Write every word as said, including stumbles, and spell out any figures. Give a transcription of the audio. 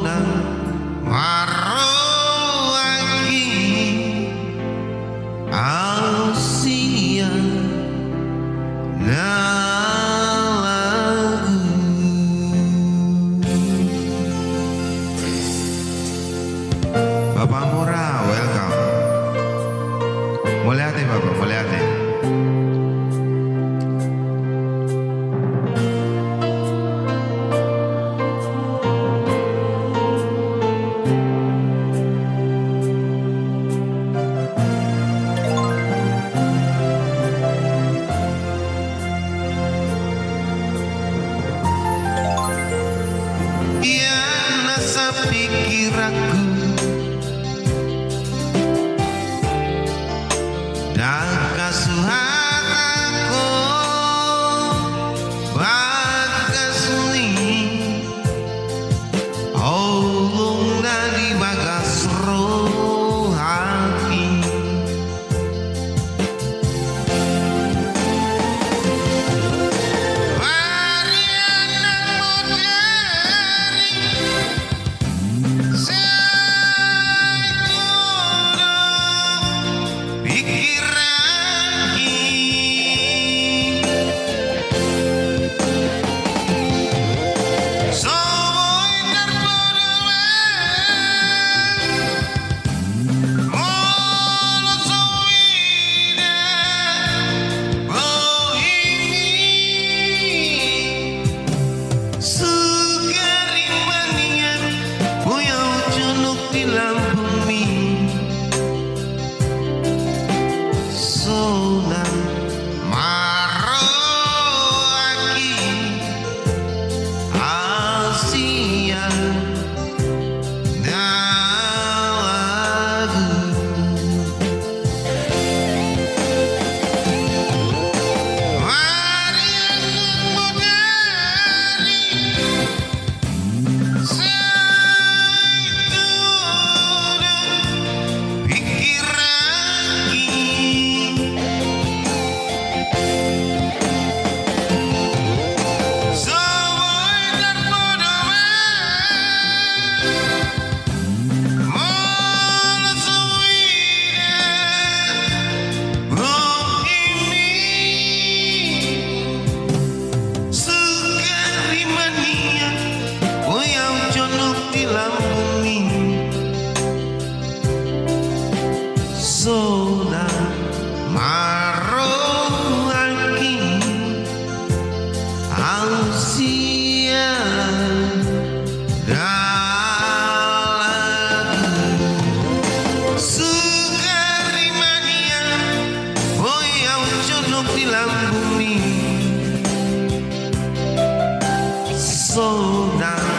Marroaki au sian na lagu. Bapa Mura, welcome. Mauliate, Bapa, mauliate. Ia nasa pikiranku dangka suhat anggo bagas ni holong na di bagas rohaki. Parianan modari. Sai tudu pikiranki. So boi tarpodom. Molo so huida bohimi. Sugari manian, boi au jonok di lambungmi. Sonang marroaki au sian na lagu. Parianan modari. Sai tudu pikiranki. So boi tarpodom. Molo so huida bohimi. Sugari manian, boi au jonok di lambungmi. Sonang marroaki au sian na lagu. Sugari manian, boi au jonok di lambungmi. Sonang